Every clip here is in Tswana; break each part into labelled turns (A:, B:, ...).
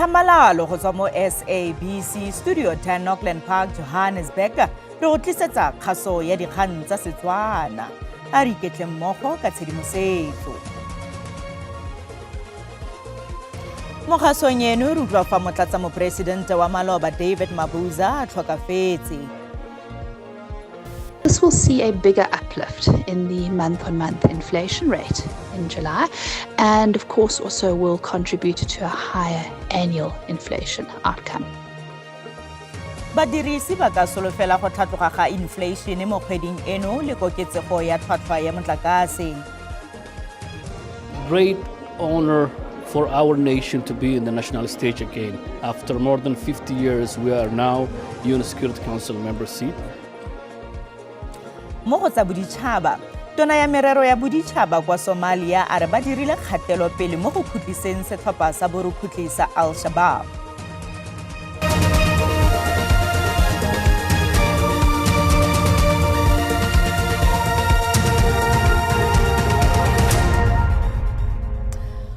A: tlhamalalo go tswa mo SABC Studio 10 Auckland Park, Johannesburg, re go tlisetsa kgaso ya dikgang tsa Setswana. A re iketle mmogo ka tshedimosetso. Mo kgasong eno re utlwa fa motlatsa moporesidente wa maloba David Mabuza a tlhokafetse.
B: This will see a bigger uplift in the month on month inflation rate in July, and of course, also will contribute to a higher annual inflation outcome.
A: Badirisi ba ka solofela go tlhatloga ga inflation mo kgweding eno le koketsego ya tlhwatlhwa ya motlakase.
C: Great honor for our nation to be in the national stage again. After more than 50 years, we are now UN Security Council member seat.
A: Mo go tsa boditšhaba, tona ya merero ya boditšhaba kwa Somalia a re ba dirile kgatelopele mo go khutliseng setlhopha sa borukhutli sa Al-Shabaab.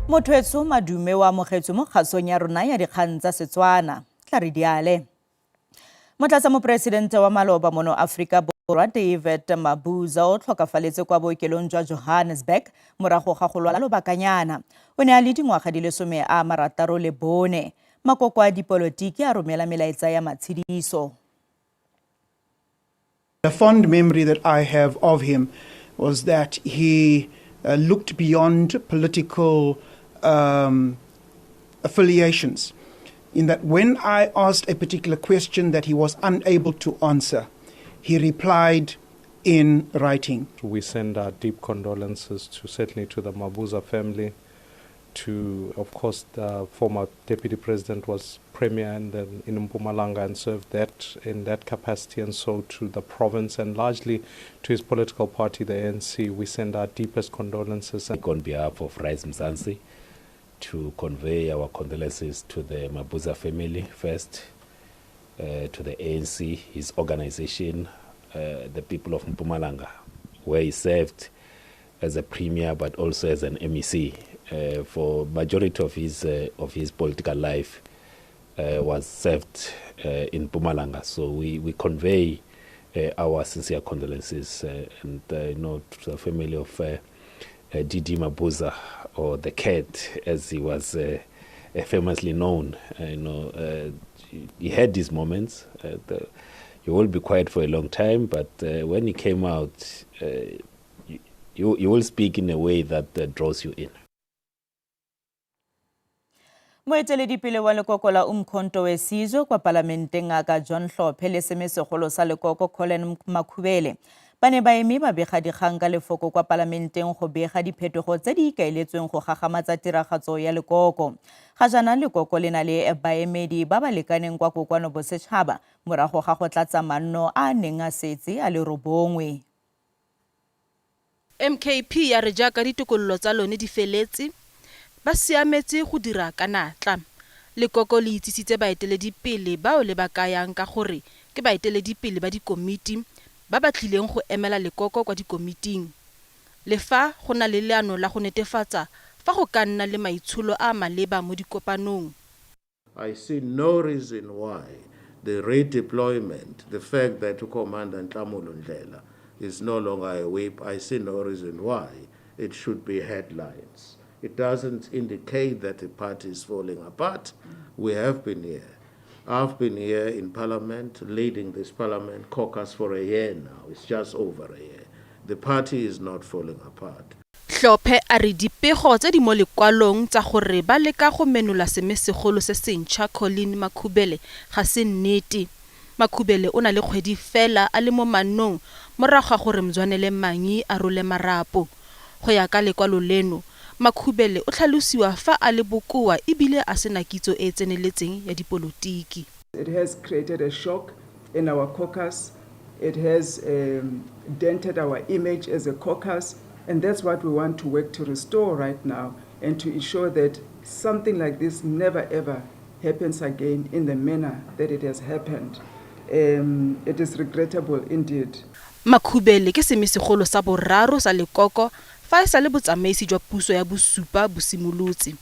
A: Motho Madume o amogetswe mo kgasong ya rona ya dikgang tsa Setswana. Tla re diale. Motlatsa moporesidente wa maloba mono Aforika Borwa David Mabuza o tlhokafaletse kwa bookelong jwa Johannesburg morago ga go lwala lobakanyana. O ne a le dingwaga di le 64. Makoko a dipolotiki a romela melaetsa ya matshediso.
D: The fond memory that I have of him was that he looked beyond political affiliations, in that when I asked a particular question that he was unable to answer, he replied in writing.
E: We send our deep condolences to certainly to the Mabuza family, to, of course, the former deputy president was premier and then in Mpumalanga and served that in that capacity, and so to the province and largely to his political party, the ANC. We send our deepest condolences.
F: On behalf of Rise Mzansi, to convey our condolences to the Mabuza family first, to the ANC, his organization, the people of Mpumalanga, where he served as a premier but also as an MEC for majority of his political life was served in Mpumalanga. So we convey our sincere condolences and you know, to the family of Didi Mabuza, or the cat as he was famously known. You know, he had these moments. He will be quiet for a long time, but when he came out, you will speak in a way that draws you in.
A: Moeteledipele wa lekoko la Umkhonto we Sizwe kwa palamenteng Ngaka John Hlophe le semesegolo sa lekoko Colin Makhubele ba ne ba eme ba bega dikgang ka lefoko kwa palamenteng go bega diphetogo tse di ikaeletsweng go gagamatsa tiragatso ya lekoko. Ga jaana lekoko le na le baemedi ba ba lekaneng kwa kokoano bosetšhaba morago ga go tlatsa manno a a neng a setse a le 9.
G: MKP ya re jaaka ditokololo tsa lone di feletse, ba siametse go dira ka natla. Lekoko le itsisitse baeteledipele bao le ba kayang ka gore ke baeteledipele ba dikomiti ba ba tlileng go emela lekoko kwa dikomiting. Le fa go na le leano la go netefatsa fa go ka nna le maitsholo a maleba mo dikopanong.
H: I see no reason why the redeployment, the fact that Commander Nhlamulo Ndhlela is no longer a whip, I see no reason why it should be headlines. It doesn't indicate that the party is falling apart. We have been here. I've been here in Parliament, leading this Parliament caucus for a year now. It's just over a year. The party is not falling apart.
G: Hlophe a re dipego tse di mo lekwalong tsa gore ba leka go menola semesegolo se sentšha Colin Makhubele ga se nnete. Makhubele o na le kgwedi fela a le mo mannong morago ga gore Mzwanele Manyi a role marapo. Go ya ka lekwalo leno, Makhubele o tlhalosiwa fa a le bokoa ebile a sena kitso e e tseneletseng ya dipolotiki.
I: It has created a shock in our caucus. It has dented our image as a caucus, and that's what we want to work to restore right now and to ensure that something like this never ever happens again in the manner that it has happened. It is regrettable indeed.
G: Makhubele ke semesegolo sa boraro sa lekoko fa e sa le botsamaisi jwa puso ya bosupa bo simolotse.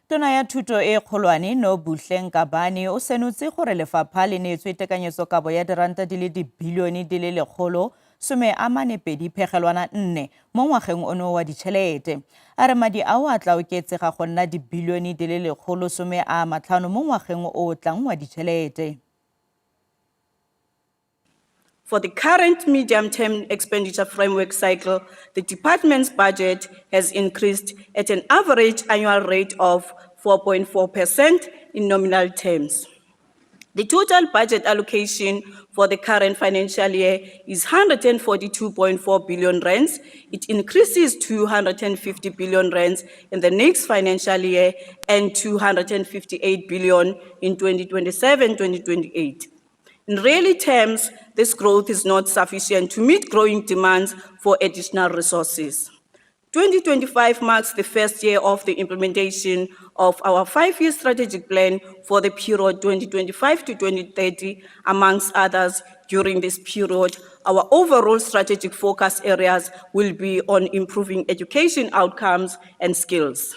A: Tona ya Thuto e Kgolwane Nobuhle Nkabane o senotse gore lefapha le neetswe tekanyetsokabo ya diranta di le dibilione di le 142.4 mo ngwageng ono wa ditšhelete. A re madi ao a tla oketsega go nna dibilione di le 150 mo ngwageng o o tlang wa ditšhelete.
J: For the current medium-term expenditure framework cycle, the department's budget has increased at an average annual rate of 4.4% in nominal terms. The total budget allocation for the current financial year is 142.4 billion rands. It increases to 150 billion rands in the next financial year and 258 billion in 2027-2028. In real terms, this growth is not sufficient to meet growing demands for additional resources. 2025 marks the first year of the implementation of our 5-year strategic plan for the period 2025 to 2030. Amongst others, during this period, our overall strategic focus areas will be on improving education outcomes and skills.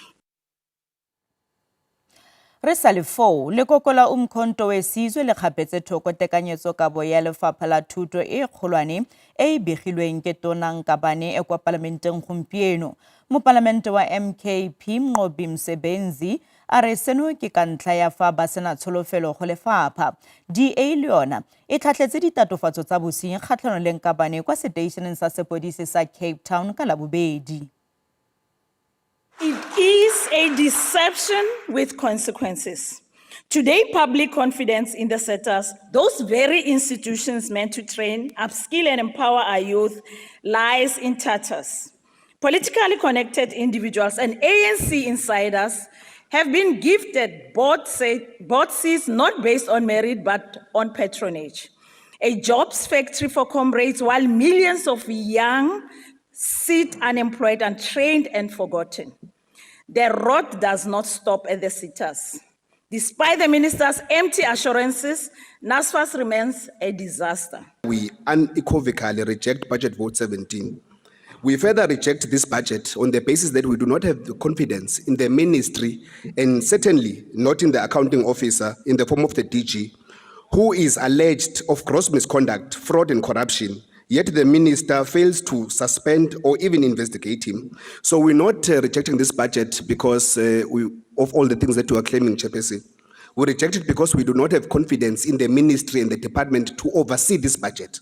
A: Re sa le foo, lekoko la Umkhonto we Sizwe le kgapetse thoko tekanyetsokabo ya lefapha la thuto e kgolwane e e begilweng ke Tona Nkabane e kwa palamenteng gompieno. Mopalamente wa MKP Mnqobi Msebenzi a re seno ke ka ntlha ya fa ba sena tsholofelo go lefapha. DA le yona e tlhatlhetse ditatofatso tsa bosenyi kgatlhanong le Nkabane kwa seteišeneng sa sepodisi sa Cape Town ka Labobedi.
K: It is a deception with consequences. Today, public confidence in the SETAs, those very institutions meant to train, upskill, and empower our youth, lies in tatters. Politically connected individuals and ANC insiders have been gifted board seats not based on merit but on patronage. A jobs factory for comrades while millions of young sit unemployed, untrained, and forgotten. The rot does not stop at the SETAs. Despite the minister's empty assurances, NSFAS remains a disaster.
L: We unequivocally reject Budget Vote 17. We further reject this budget on the basis that we do not have the confidence in the ministry and certainly not in the accounting officer in the form of the DG, who is alleged of gross misconduct, fraud and corruption. Yet the minister fails to suspend or even investigate him. So we're not rejecting this budget because of all the things that you are claiming, Chairperson. We reject it because we do not have confidence in the ministry and the department to oversee this budget.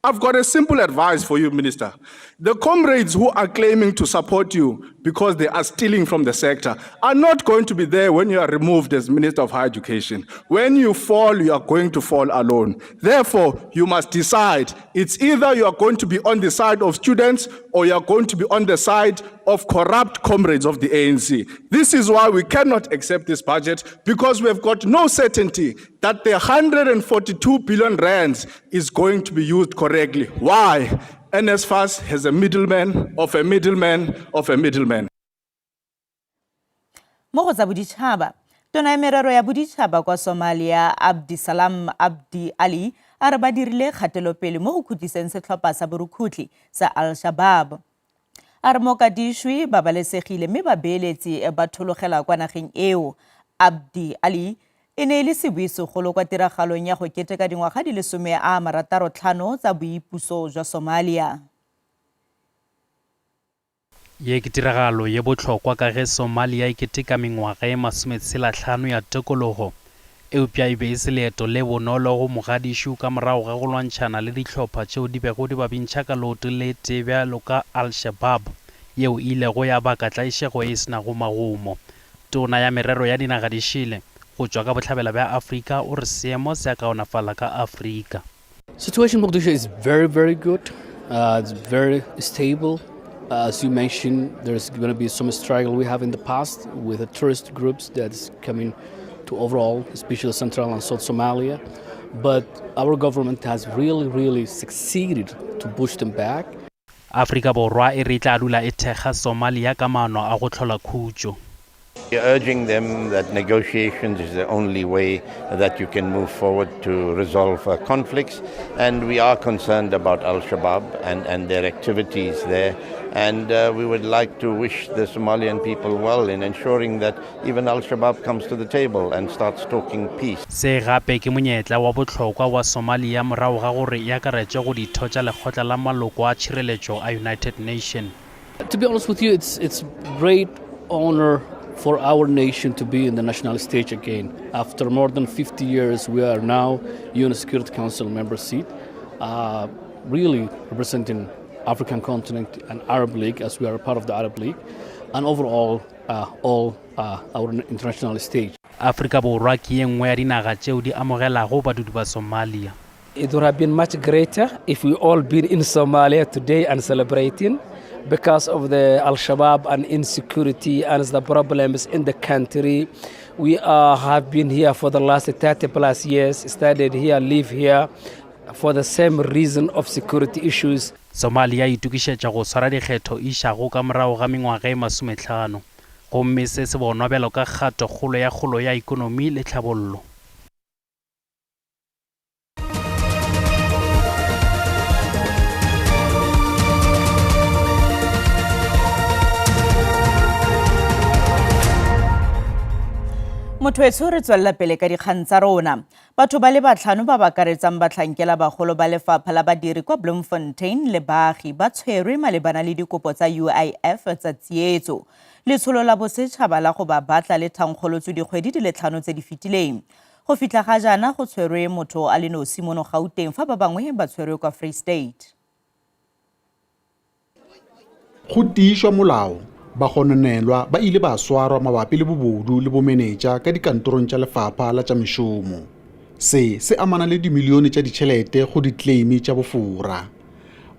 M: I've got a simple advice for you, Minister. The comrades who are claiming to support you because they are stealing from the sector are not going to be there when you are removed as Minister of Higher Education. When you fall, you are going to fall alone. Therefore, you must decide. It's either you are going to be on the side of students or you are going to be on the side of corrupt comrades of the ANC. This is why we cannot accept this budget, because we have got no certainty that the 142 billion rands is going to be used correctly. Why? NSFAS has a middleman of a middleman of a middleman.
A: Mo go tsa boditšhaba, tona ya merero ya boditšhaba kwa Somalia Abdisalam Abdi Ali a re ba dirile kgatelopele mo go khutliseng setlhopha sa borukhutlhi sa Al-Shabaab. A re Mogadishu ba babalesegile mme babeeletsi ba thologela kwa nageng eo. Abdi Ali e ne e le sebui segolo kwa tiragalong ya go keteka dingwaga di le 65 tsa boipuso jwa Somalia.
N: Ye ke tiragalo ye bohlokwa ka ge Somalia e keteka mengwaga ye 65 ya tokologo, eupša e be e se leeto le bonolo go Mogadishu ka morago ga go lwantšhana le dihlopha tšeo di bego di ba bintšha ka leoto le tee bjalo ka Al-Shabaab, yeo e ilego ya baka tlaišego e se nago magomo. Tona ya merero ya dinaga di šele go tšwa ka bohlabela bja Afrika o re seemo se a kaonafala ka Afrika.
C: Situation in Mogadishu is very, very good. It's very stable. As you mentioned, there's going to be some struggle we have in the past with the tourist groups that's coming to overall, especially Central and South Somalia. But our government has really, really succeeded to push them back.
N: Afrika Borwa e re tla dula e thekga Somalia ka maano a go hlola khutšo.
O: We're urging them that negotiations is the only way that you can move forward to resolve conflicts. And we are concerned about Al-Shabaab and their activities there. And we would like to wish the Somalian people well in ensuring that even Al-Shabaab comes to the table and starts talking peace.
N: Se gape ke monyetla wa bohlokwa wa Somalia morago ga gore e akaretšwe go ditho tša Lekgotla la Maloko a Tšhireletšo a United Nation.
C: To be honest with you, it's great honor for our nation to be in the national stage again. After more than 50 years, we are now UN Security Council member seat, really representing African continent and Arab League, as we are a part of the Arab League, and overall all our international stage.
N: Afrika Borwa ke ye nngwe ya dinaga tšeo di amogelago badudi ba Somalia.
P: It would have been much greater if we all been in Somalia today and celebrating, because of the Al-Shabaab and insecurity and the problems in the country. We have been here for the last 30 plus years, studied here, live here for the same reason of security issues.
N: Somalia e itokišetša go swara dikgetho išago ka morago ga mengwaga e 50, gomme se se bonwa bjalo ka kgatokgolo ya kgolo ya ekonomi le tlhabollo.
A: Motho etsho re tswella pele ka dikgang tsa rona. Batho ba le batlhano ba ba akaretsang batlhankela bagolo ba lefapha la badiri kwa Bloemfontein le baagi ba tshwerwe malebana le dikopo tsa UIF tsa tsietso. Letsholo la bosetšhaba la go ba batla le thankgolotswe dikgwedi di le 5 tse di fetileng. Go fitlha ga jaana go tshwerwe motho a le nosi mono Gauteng fa ba bangwe ba tshwerwe kwa Free State.
Q: Go tiišwa molao, bagononelwa ba ile ba swarwa mabapi le bobodu le bomenetša ka dikantorong tša lefapha la tša mešomo. Se se amana le dimilione tša ditšhelete go ditleimi tša bofora.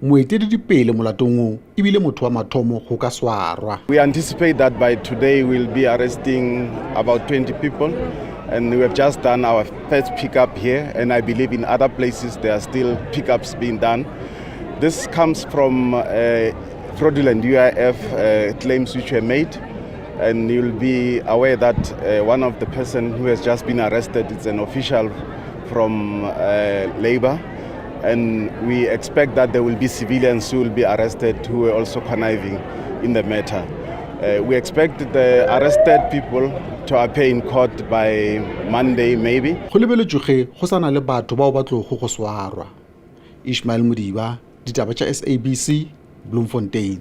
Q: Moeteledipele molatong wo ebile motho wa mathomo go ka swarwa.
M: We anticipate that by today we'll be arresting about 20 people, and we have just done our first pickup here, and I believe in other places there are still pickups being done. This comes from fraudulent UIF claims which were made, and you'll be aware that one of the person who has just been arrested is an official from Labour, and we expect that there will be civilians who will be arrested who are also conniving in the matter. We expect the arrested people to appear in court by Monday maybe.
Q: Go lebeletšwe ge go sa na le batho bao ba tlogo go swarwa. Ishmael Modiba, ditaba tša SABC, Bloemfontein.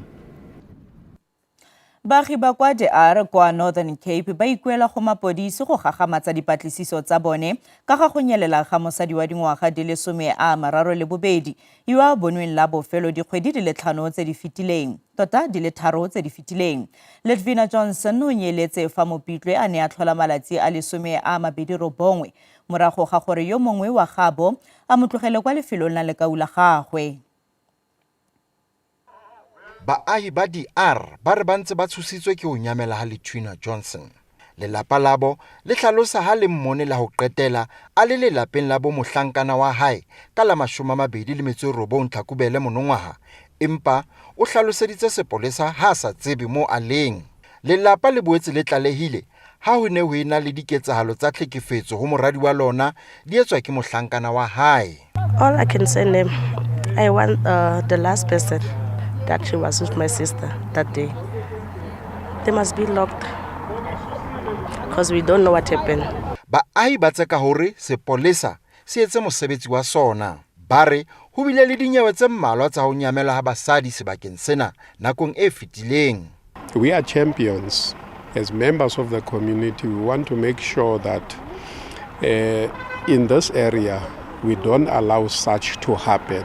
A: Baagi ba kwa DR kwa Northern Cape ba ikuela go mapodisi go gagamatsa dipatlisiso tsa bone ka ga go nyelela ga mosadi wa dingwaga di le 32 yo a bonweng la bofelo dikgwedi di le 5 tse di fetileng, tota di le 3 tse di fetileng. Letvina Johnson o nyeletse fa Mopitlwe a ne a tlhola malatsi a le 29 morago ga gore yo mongwe wa gabo a mo tlogele kwa lefelong la lekau la gagwe.
R: Baahi ba DR ba re ba ntse ba tshositswe ke ho nyamela ha Letwina Johnson. Lelapa labo le hlalosa ha le mmone la ho qetela a le lelapeng la bo mohlankana wa hae ka la 29 Tlhakubele monongwaha, empa o hlaloseditse sepolesa ha a sa tsebe mo a leng. Lelapa le boetse le tlalehile ha ho ne ho ena le diketsahalo tsa tlhekefetso ho moradi wa lona di etswa ke mohlankana wa hae.
S: All I can say, name, I want the last person that she was with my sister that day. They must be locked because we don't know what happened.
R: Baahi ba tseka hore sepolesa se etse mosebetsi wa sona. Ba re ho bile le dinyewe tse mmalwa tsa ho nyamela ha basadi sebakeng sena nakong e fetileng.
T: We are champions. As members of the community, we want to make sure that in this area we don't allow such to happen.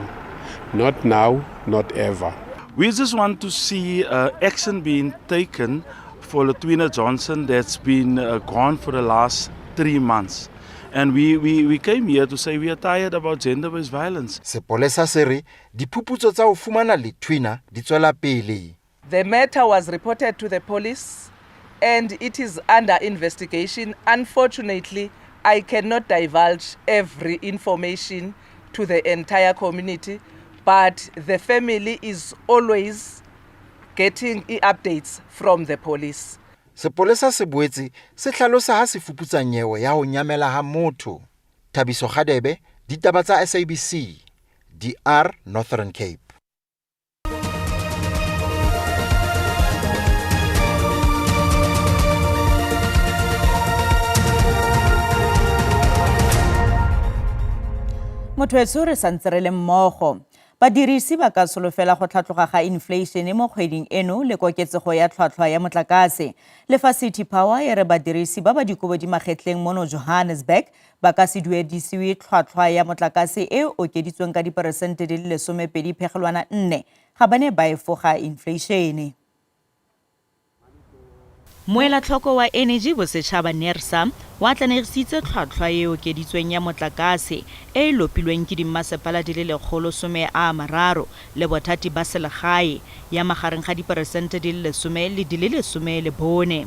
T: Not now, not ever.
U: We just want to see action being taken for Letwina Johnson that's been gone for the last 3 months. And we came here to say we are tired about gender-based violence.
R: Sepolesa se re diphuputso tsa ho fumana Letwina di tswela pele.
V: The matter was reported to the police and it is under investigation. Unfortunately, I cannot divulge every information to the entire community, but the family is always getting updates from the police.
R: Sepolesa se boetse se hlalosa ha se fuputsa nyewe ya ho nyamela ha motho. Thabiso Kgadebe, Ditaba tsa SABC, DR Northern Cape.
A: Motho etsho re santse re le mmogo. Badirisi ba ka solofela go tlhatloga ga infleišene mo kgweding eno le koketsego ya tlhwatlhwa ya motlakase. Le fa City Power e re badirisi ba ba dikobo di magetleng mono Johannesburg ba ka se duedisiwe tlhwatlhwa ya motlakase e e okeditsweng ka diperesente di le 12.4 ga ba ne ba efoga infleišene. Moelatlhoko wa Eneji Bosetšhaba NERSA o atlanegisitse tlhwatlhwa e e okeditsweng ya motlakase e e lopilweng ke dimmasepala di le 130 le bothati ba selegae ya magareng ga diperesente di le 10 le di le 14.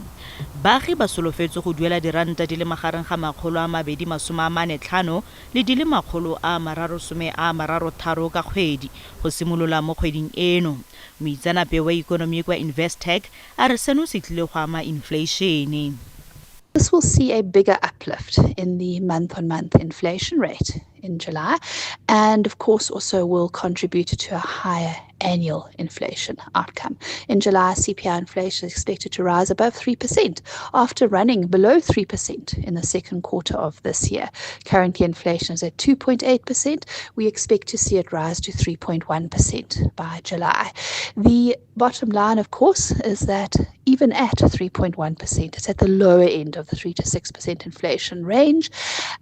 A: Baagi ba solofetswe go duela diranta di le magareng ga 245 le di le 333 ka kgwedi go simolola mo kgweding eno. Moitseanape wa ikonomi kwa Investec a re seno se tlile go ama infleišene.
B: This will see a bigger uplift in the month-on-month inflation rate in July, and of course also will contribute to a higher annual inflation outcome. In July, CPI inflation is expected to rise above 3% after running below 3% in the second quarter of this year. Currently, inflation is at 2.8%. We expect to see it rise to 3.1% by July. The bottom line, of course, is that even at 3.1%, it's at the lower end of the 3 to 6% inflation range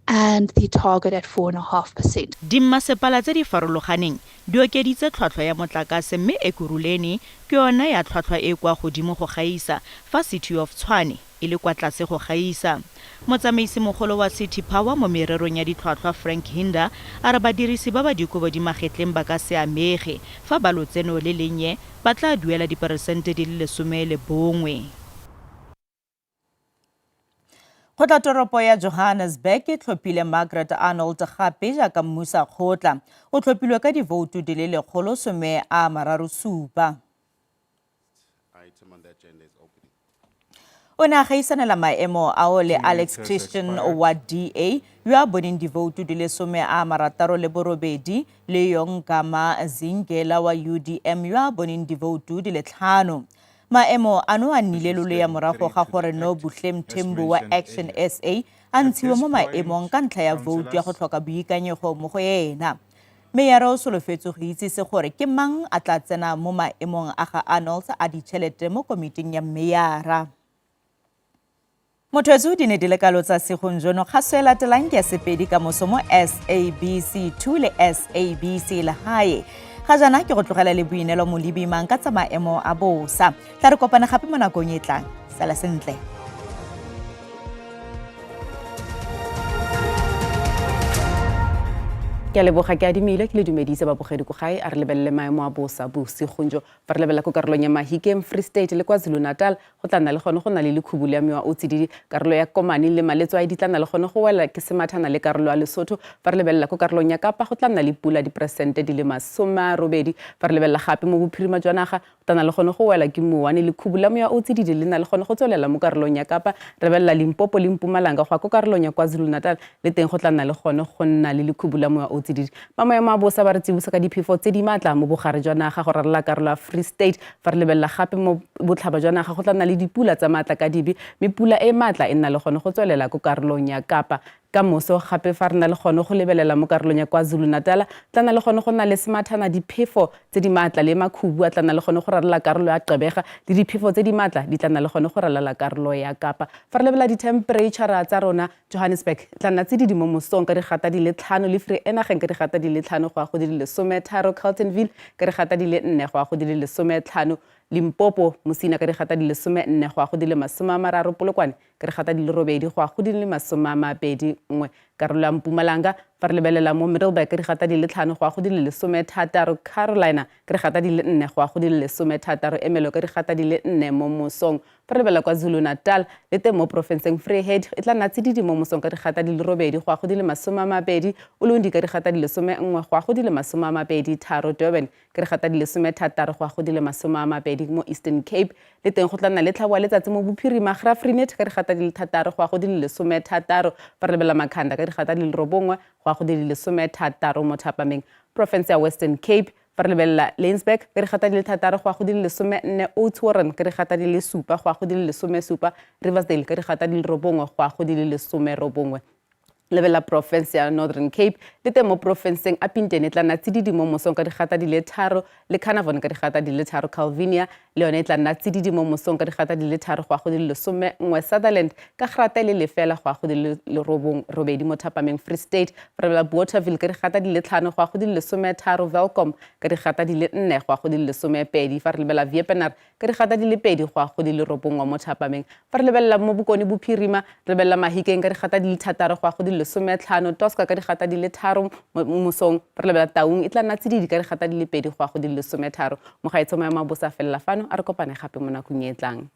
B: and the target at 4.5%.
A: Dimmasepala tse di farologaneng di okeditse tlhwatlhwa ya motlakase mme Ekurhuleni ke yona ya tlhwatlhwa e kwa godimo go gaisa, fa City of Tshwane e le kwa tlase go gaisa. Motsamaisimogolo wa City Power mo mererong ya ditlhwatlhwa Frank Hinder a re badirisi ba ba dikobo di magetleng ba ka se amege fa ba lotseno le lennye ba tla duela diperesente di le 11. Kgotlatoropo ya Johannesburg e tlhophile Margaret Arnold gape jaaka mmusakgotla. O tlhophilwe ka divoutu di le 137. O ne a gaisanela maemo ao le Alex Christian wa DA yo a boneng divoutu di le 68 le Yongama Zingela wa UDM yo a boneng divoutu di le 5. Maemo ano a nnile lolea morago ga gore Nobuhle Mthembu wa Action SA a ntshiwe mo maemong ka ntlha ya voutu ya go tlhoka boikanyego mo go ena. Meyara o solofetswe go itsise gore ke mang a tla tsena mo maemong a ga Arnold a ditšhelete mo komiting ya meyara. Motho di ne di le kalo tsa segong jono. Kgaso e latelang ke ya Sepedi ka moso mo SABC 2 le SABC Legae. Ga jaana ke go tlogela le Boinelo Molebimang ka tsa maemo a bosa. Tla re kopane gape mo nakong e tlang. Sala sentle.
D: Ke a leboga ke adimile ke le dumedise babogedi ko gae. A re lebelele maemo a bosa bosigong jo. Fa re lebelela ko karolong ya Mahikeng, Free State le KwaZulu-Natal, go tla nna le gone go na le lekhubu le amiwa o tsididi. Karolo ya Komani le Maletswai di tla nna le gone go wela ke semathana le karolo ya Lesotho. Fa re lebelela ko karolong ya Kapa, go tla nna le pula diperesente di le 80. Fa re lebelela gape mo bophirima jwa naga, go tla nna le gone go wela ke mouwane. Lekhubu la moya o tsididi le na le gone go tswelela mo karolong ya Kapa. Re lebelela Limpopo le Mpumalanga go ya ko karolong ya KwaZulu-Natal, le teng go tla nna le gone go nna le lekhubu la moya o tsididi. Ba maemo a bosa ba re tsibosa ka diphefo tse di maatla mo bogare jwa naga go ralala karolo ya Free State. Fa re lebelela gape mo botlhaba jwa naga go tla nna le dipula tsa maatla ka dibe, mme pula e e maatla e nna le gone go tswelela ko karolong ya Kapa. Ka moso gape fa re na le gone go lebelela mo karolong ya KwaZulu-Natal, tla nna le gone go nna le semathana, diphefo tse di maatla le makhubu a tla nna le gone go ralala karolo ya Gqeberha, le diphefo tse di maatla di tla nna le gone go ralala karolo ya Kapa. Fa re lebelela dithempereitšhara tsa rona, Johannesburg e tla nna tsididi mo mosong ka digata di le 5, le Vereeniging ka digata di le 5 go ya go di le 13, Carltonville ka digata di le 4 go ya go di le 15, Limpopo, Musina ka digata di le 14 go ya go di le 30, Polokwane ka digata di le 8 go ya go di le 21. Karolo ya Mpumalanga, fa re lebelela mo Middelburg ka digata di le 5 go ya go di le 16, Carolina ka digata di le 4 go ya go di le 16, Ermelo ka digata di le 4 mo mosong. Fa re lebelela KwaZulu-Natal le teng mo porofenseng Vryheid e tla nna tsididi mo mosong ka digata di le 8 go ya go di le 20, Ulundi ka digata di le 11 go ya go di le 23, Durban ka digata di le 16 go ya go di le 20 mo Eastern Cape le teng go tla nna le tlhabo ya letsatsi mo bophirima Graaff-Reinet ka digata di le 6 go ya go di le 16, fa re lebelela Makhanda ka digata di le 9 go ya go di le 16 mo thapameng. Porofense ya Western Cape fa re lebelela Laingsburg ka digata di le 6 go ya go di le 14, Oudtshoorn ka digata di le 7 go ya go di le 17, Riversdale ka digata di le 9 go ya go di le 19. Lebelela porofense ya Northern Cape le teng mo porofenseng Upington e tla nna tsididi mo mosong ka digata di le 3 le Carnarvon ka digata di le 3, Calvinia le yone e tla nna tsididi mo mosong ka digata di le 3 go ya go di le 11, Sutherland ka grata e le lefela go ya go di le 8 mo thapameng, Free State fa re lebelela Bothaville ka digata di le 5 go ya go di le 13, Welkom ka digata di le 4 go ya go di le 12, fa re lebelela Wepener ka digata di le 2 go ya go di le 9 mo thapameng. Fa re lebelela mo Bokone Bophirima, re lebelela Mahikeng ka digata di le 6 go ya go di le 15, Tosca ka digata di le 3 mo mosong. Fa re lebelela Taung e tla nna tsididi ka digata di le 2 go ya go di le 13. Mogaetsho maemo a bosa a felela fano, a re kopane gape mo nakong e e tlang.